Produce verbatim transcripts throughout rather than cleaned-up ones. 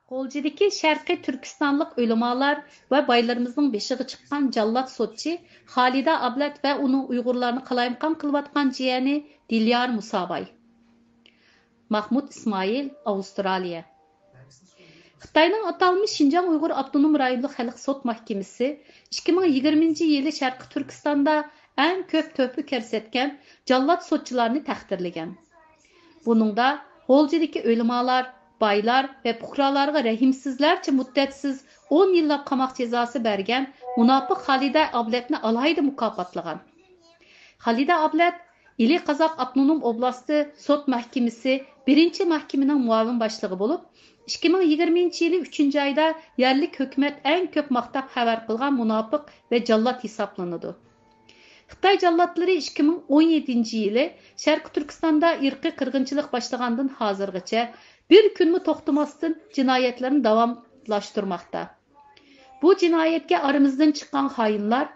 غۇلجىدىكى شەرقىي تۈركىستانلىق ئۆلىمالار ۋە بايلىرىمىزنىڭ بېشىغا چىققان جاللات سوتچى خالىدە ئابلەت ۋە ئۇنىڭ ئۇيغۇرلارنى قالايمىقان قىلىۋاتقان جىيەنى دىليار مۇساباي. ماھمۇد ئىسمائىل، ئاۋسترالىيە. خىتاينىڭ ئاتالمىش شىنجاڭ ئۇيغۇر ئاپتونوم رايونلۇق خەلق سوت مەھكىمىسى ئىككى مىڭ يىگىرمىنچى يىلى شەرقىي تۈركىستاندا ئەڭ كۆپ تۆھپە كۆرسەتكەن جاللات سوتچىلارنى تەقدىرلىگەن. بۇنىڭدا غۇلجىدىكى ئۆلىمالار، بايلار ۋە پۇقرالارغا رەھىمسىزلەرچە مۇددەتسىز ئون يىللاپ قاماق جازاسى بەرگەن مۇناپىق خالىدە ئابلەتنى ئالاھىدە مۇكاپاتلىغان. خالىدە ئابلەت ئىلى قازاق ئاپتونوم ئوبلاستى سوت مەھكىمىسى بىرىنچى مەھكىمىنىڭ مۇئاۋىن باشلىقى بولۇپ، ئىككى مىڭ يىگىرمىنچى يىلى ئۈچىنچى ئايدا يەرلىك ھۆكۈمەت ئەڭ كۆپ ماختاپ خەۋەر قىلغان مۇناپىق ۋە جاللات ھېسابلىنىدۇ. خىتاي جاللاتلىرى ئىككى مىڭ ئون يەتتىنچى يىلى شەرقىي تۈركىستاندا ئىرقىي قىرغىنچىلىق باشلىغاندىن ھازىرغىچە بىر كۈنمۇ توختىماستىن جىنايەتلىرىنى داۋاملاشتۇرماقتا. بۇ جىنايەتكە ئارىمىزدىن چىققان خائىنلار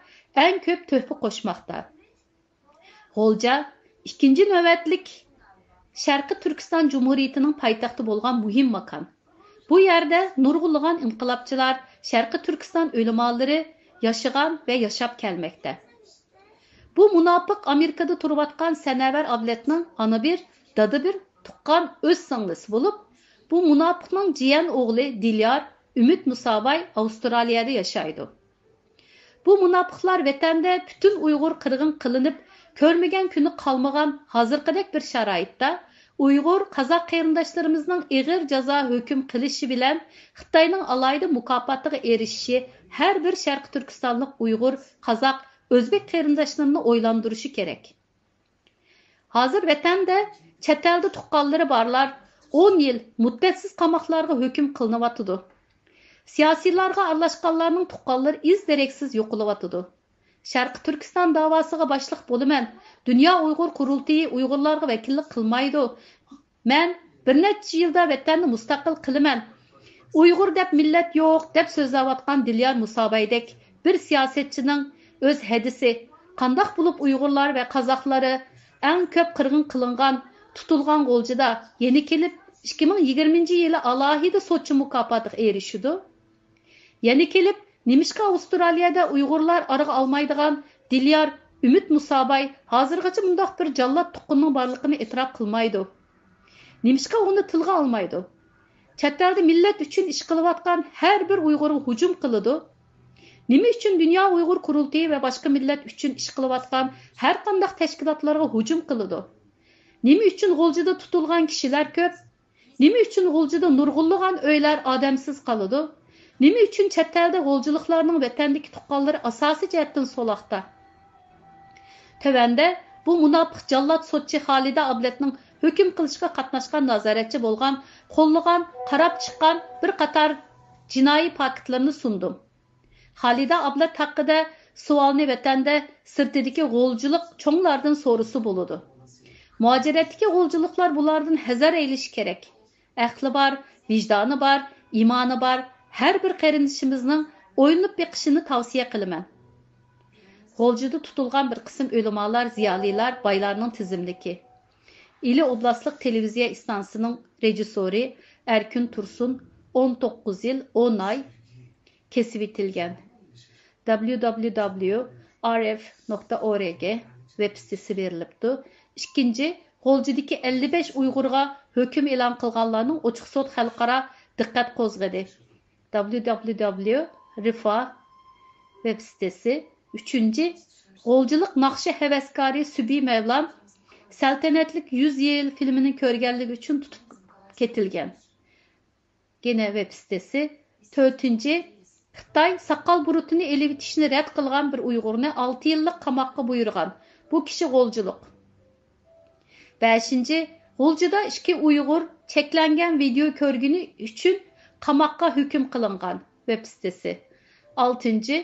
ئەڭ كۆپ تۆھپە قوشماقتا. غۇلجا ئىككىنچى نۆۋەتلىك شەرقىي تۈركىستان جۇمھۇرىيىتىنىڭ پايتەختى بولغان مۇھىم ماكان. بۇ يەردە نۇرغۇنلىغان ئىنقىلابچىلار، شەرقىي تۈركىستان ئۆلىمالىرى ياشىغان ۋە ياشاپ كەلمەكتە. بۇ مۇناپىق ئامېرىكىدا تۇرۇۋاتقان سەنەۋەر ئابلەتنىڭ ئانا بىر، دادا بىر تۇغقان ئۆز سىڭلىسى بولۇپ، بۇ مۇناپىقنىڭ جىيەن ئوغلى دىليار ئۈمىد مۇساباي ئاۋسترالىيەدە ياشايدۇ. بۇ مۇناپىقلار ۋەتەندە پۈتۈن ئۇيغۇر قىرغىن قىلىنىپ، كۆرمىگەن كۈنى قالمىغان ھازىرقىدەك بىر شارائىتتا، ئۇيغۇر، قازاق قېرىنداشلىرىمىزنىڭ ئېغىر جازا ھۆكۈم قىلىشى بىلەن خىتاينىڭ ئالاھىدە مۇكاپاتىغا ئېرىشىشى ھەر بىر شەرقىي تۈركىستانلىق ئۇيغۇر، قازاق، ئۆزبېك قېرىنداشلىرىنى ئويلاندۇرۇشى كېرەك. ھازىر ۋەتەندە چەت ئەلدە تۇغقانلىرى بارلار ئون يىل مۇددەتسىز قاماقلارغا ھۆكۈم قىلىنىۋاتىدۇ. سىياسىيلارغا ئارىلاشقانلارنىڭ تۇغقانلىرى ئىز دېرەكسىز يوقىلىۋاتىدۇ. شەرقىي تۈركىستان داۋاسىغا باشلىق بولىمەن، دۇنيا ئۇيغۇر قۇرۇلتىيى ئۇيغۇرلارغا ۋەكىللىك قىلمايدۇ. مەن بىر نەچچە يىلدا ۋەتەننى مۇستەقىل قىلىمەن. ئۇيغۇر دەپ مىللەت يوق، دەپ سۆزلەۋاتقان دىليار مۇسابايدەك بىر سىياسەتچىنىڭ ئۆز ھەدىسى، قانداق بولۇپ ئۇيغۇرلار ۋە قازاقلىرى ئەڭ كۆپ قىرغىن قىلىنغان، تۇتۇلغان غۇلجىدا يەنە كېلىپ ئىككى مىڭ يىگىرمىنچى يىلى ئالاھىدە سوتچى مۇكاپاتىغا ئېرىشىدۇ؟ يەنە كېلىپ، نېمىشقا ئاۋسترالىيەدە ئۇيغۇرلار ئارىغا ئالمايدىغان دىليار ئۈمىد مۇساباي ھازىرغىچە مۇنداق بىر جاللات تۇغقىننىڭ بارلىقىنى ئېتىراپ قىلمايدۇ؟ نېمىشقا ئۇنى تىلغا ئالمايدۇ؟ چەت ئەلدە مىللەت ئۈچۈن ئىش قىلىۋاتقان ھەر بىر ئۇيغۇرغا ھۇجۇم قىلىدۇ. نېمە ئۈچۈن دۇنيا ئۇيغۇر قۇرۇلتىيى ۋە باشقا مىللەت ئۈچۈن ئىش قىلىۋاتقان ھەر قانداق تەشكىلاتلارغا ھۇجۇم قىلىدۇ؟ نېمە ئۈچۈن غۇلجىدا تۇتۇلغان كىشىلەر كۆپ؟ نېمە ئۈچۈن غۇلجىدا نۇرغۇنلىغان ئۆيلەر ئادەمسىز قالىدۇ؟ نېمە ئۈچۈن چەت ئەلدە غۇلجىلىقلارنىڭ ۋەتەندىكى تۇغقانلىرى ئاساسىي جەھەتتىن سولاقتا؟ تۆۋەندە بۇ مۇناپىق جاللات سوتچى خالىدە ئابلەتنىڭ ھۆكۈم قىلىشىغا قاتناشقان نازارەتچى بولغان، قوللىغان، قاراپ چىققان بىر قاتار جىنايى پاكىتلىرىنى سۇندۇم. خالىدە ئابلەت ھەققىدە سوئالنى ۋەتەندە سىرتىدىكى غۇلجىلىق چوڭلاردىن سورىسا بولىدۇ. مۇھاجىرەتتىكى غۇلجىلىقلار بۇلاردىن ھەزەر ئەيلىشى كېرەك. ئەقلى بار، ۋىجدانى بار، ئىمانى بار ھەر بىر قېرىندىشىمىزنىڭ ئويلىنىپ بېقىشىنى تاۋسىيە قىلىمەن. غۇلجىدا تۇتۇلغان بىر قىسىم ئۆلىمالار، زىيالىيلار، بايلارنىڭ تىزىملىكى. ئىلى ئوبلاستلىق تېلېۋىزىيە ئىستانسىسىنىڭ رېژىسسورى ئەركىن تۇرسۇن، ئون توققۇز يىل، ئون ئاي، كېسىۋېتىلگەن. www.rf.org ۋېب سىتىسى بېرىلىپتۇ. ئىككىنچى، غۇلجىدىكى ئەللىك بەش ئۇيغۇرغا ھۆكۈم ئېلان قىلغانلارنىڭ ئوچۇق سوت خەلقئارا دىققەت قوزغىدى. www.rifa ۋېب سىتىسى. ئۈچىنچى، غۇلجىلىق ناخشا ھەۋەسكارى سۈبى مەۋلان سەلتەنەتلىك يۈز يىل فىلىمىنى كۆرگەنلىكى ئۈچۈن تۇتۇپ كېتىلگەن. گېنە ۋېب سىتىسى. تۆتىنچى، خىتاي ساقال بۇرۇتىنى ئېلىۋېتىشنى رەت قىلغان بىر ئۇيغۇرنى ئالتە يىللىق قاماققا بۇيرۇغان. بۇ كىشى غۇلجىلىق. بەشىنچى، غۇلجىدا ئىككى ئۇيغۇر چەكلەنگەن ۋىدېئو كۆرگىنى ئۈچۈن قاماققا ھۆكۈم قىلىنغان. ۋېب سىتىسى. ئالتىنچى،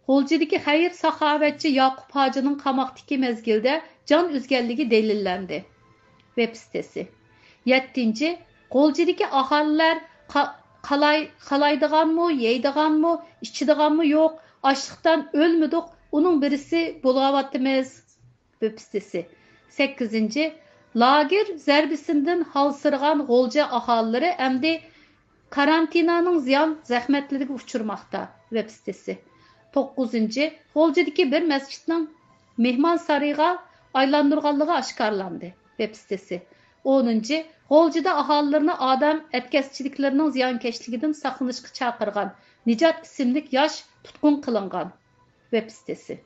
غۇلجىدىكى خەير-ساخاۋەتچى ياقۇپ ھاجىنىڭ قاماقتىكى مەزگىلدە جان ئۈزگەنلىكى دەلىللەندى. ۋېب سىتىسى. يەتتىنچى، غۇلجىدىكى ئاھالىلەر قا-، قالاي-، قالايدىغانمۇ، يەيدىغانمۇ، ئىچىدىغانمۇ يوق، ئاچلىقتان ئۆلمىدۇق، ئۇنىڭ بىرسى بولۇۋاتىمىز. ۋېب سىتىسى. سەككىزىنچى، لاگېر زەربىسىدىن ھالسىرىغان غۇلجا ئاھالىلىرى ئەمدى كارانتىنانىڭ زىيان زەخمەتلىرىگە ئۇچرىماقتا، ۋېب سىتىسى. توققۇزىنچى، غۇلجىدىكى بىر مەسچىتنىڭ مېھمانسارىيىغا ئايلاندۇرغانلىقى ئاشكارىلاندى، ۋېب سىتىسى. ئونىنچى، غۇلجىدا ئاھالىلىرىنى ئادەم ئەتكەسچىلىكلىرىنىڭ زىيانكەشلىكىدىن ساقلىنىشقا چاقىرغان نىجات ئىسىملىك ياش تۇتقۇن قىلىنغان، ۋېب سىتىسى.